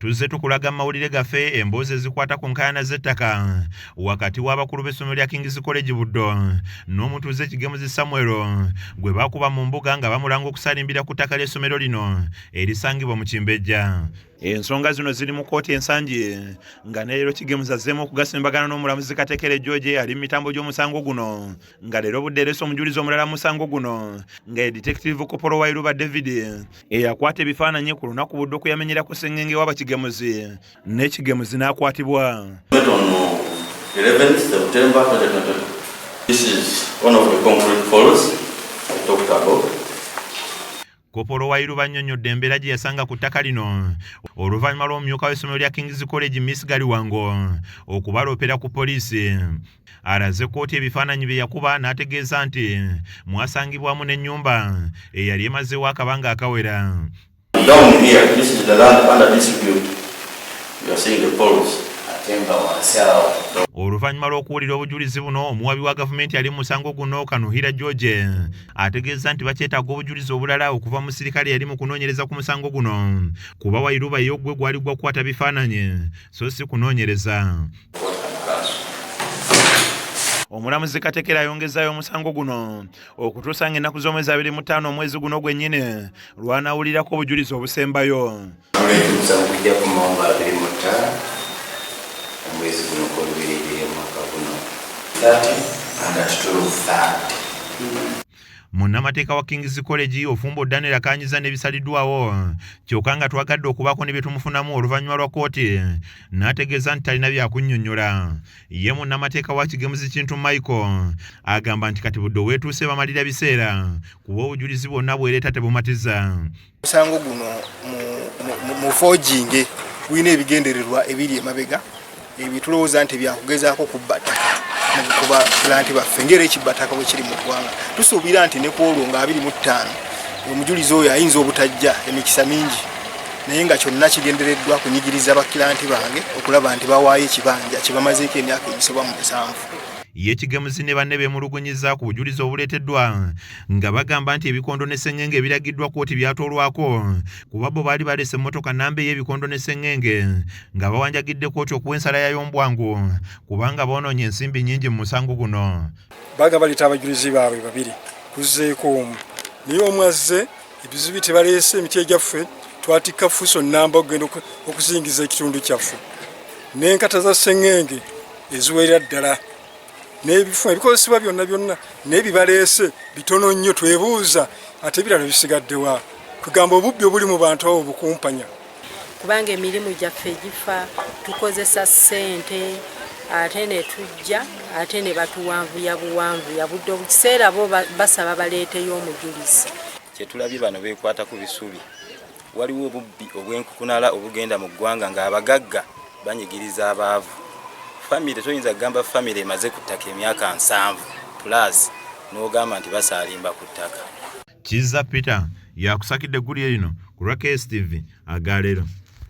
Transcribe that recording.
Tuzze tukulaga mu mawulire gaffe emboozi ezikwata ku nkaayana z'ettaka wakati w'abakulu b'essomero lya King's College Buddo n'omutuuze Kigemuzi Samuel gwe baakuba mu mbuga nga bamulanga okusalimbira ku ttaka ly'essomero lino erisangibwa mu Kimbejja. Ensonga zino ziri mu kkooti ensangi nga ne leero Kigemuzi azzeemu okugasembagana n'omulamuzi Katekere George ali mu mitambo gy'omusango guno nga leero obudde ereese omujulizi omulala mu musango guno nga ye Detective Kopolo Wairuba David eyakwata ebifaananyi ku lunaku Buddo kwe yamenyerako ssengenge w'abakigemuzi n'ekigemuzi n'akwatibwa. On 11 September 2022. This is one of the concrete poles I talked about. Kopolo Wairuba annyonnyodde embeera gye yasanga ku ttaka lino oluvannyuma lw'omumyuka w'essomero lya King's College Miss Galiwango okubaloopera ku poliisi. Alaze kkooti ebifaananyi bye yakuba n'ategeeza nti mwasangibwamu n'ennyumba eyali emazeewo akabanga akawera. Down here, this is the land under dispute. You are seeing the poles. Ate nga wansi awo. Oluvannyuma lw'okuwulira obujulizi buno, omuwabi wa gavumenti ali mu musango guno Kanuhira George ategeeza nti bakyetaaga obujulizi obulala okuva mu musirikale eyali mu kunoonyereza ku musango guno kuba Wairuba ye ogwe gwali gwa kukwata bifaananyi so si kunoonyereza. Omulamuzi Katekere ayongezaayo omusango guno okutuusa ng'ennaku z'omwezi 25 omwezi guno gwennyini lw'anaawulirako obujulizi obusembayo. Nolwekyo omusango gujja kukomawo nga 25 omwezi guno gw'olubereberye omwaka guno 30 and at 12:30. Munnamateeka wa King's College Ofumbo Daniel akanyiza n'ebisaliddwawo kyokka nga twagadde okubaako ne bye tumufunamu oluvannyuma lwa kkooti n'ategeeza nti talina byakunnyonnyola. Ye munnamateeka wa Kigemuzi Kintu Michael agamba nti kati Buddo weetuuse bamalira biseera kuba obujulizi bwonna bwereeta tebumatiza. Omusango guno mu forging gulina ebigendererwa ebiri emabega ebyo tulowooza nti byakugezaako kubba ttaka ku bakilanti baffe ng'era ekibba ttaka bwe kiri mu ggwanga. Tusuubira nti ne ku olwo nga 25 omujulizi oyo ayinza obutajja, emikisa mingi, naye nga kyonna kigendereddwa kunyigiriza bakilanti bange okulaba nti bawaayo ekibanja kye bamazeeko emyaka egisoba mu 7. Ye Kigemuzi ne banne beemulugunyiza ku bujulizi obuleeteddwa nga bagamba nti ebikondo ne ssengenge ebiragiddwa kkooti byatoolwako kuba bo baali baleese emmotoka nnamba ey'ebikondo ne ssengenge nga bawanjagidde kkooti okuwa ensala yayo mu bwangu kubanga boonoonye ensimbi nnyingi mu musango guno. Baga baleeta abajulizi baabwe babiri, tuzzeeko omu, naye omu azze ebizibu tebaleese emiti egyaffe twatikka fuso nnamba okugenda okuzingiza ekitundu kyaffe n'enkata za ssengenge eziwerera ddala n'ebifo ebikozesebwa byonna byonna n'ebibaleese bitono nnyo, twebuuza ate ebirala bisigaddewa. Kugamba obubbi obuli mu bantu abo bukumpanya. Kubanga emirimu gyaffe gifa, tukozesa ssente ate ne tujja ate ne batuwanvuya buwanvuya budde obukiseera bo basaba baleeteyo omujulizi. Kyetulabye bano beekwata ku bisubi. Waliwo obubbi obw'enkukunala obugenda mu ggwanga ng'abagagga banyigiriza abaavu. Famire toyinza kugamba famire emaze ku ttaka emyaka 70 plus n'ogamba nti basaalimba ku ttaka. Kizza Peter yakusakidde eggulire lino ku lwa KSTV agaleero.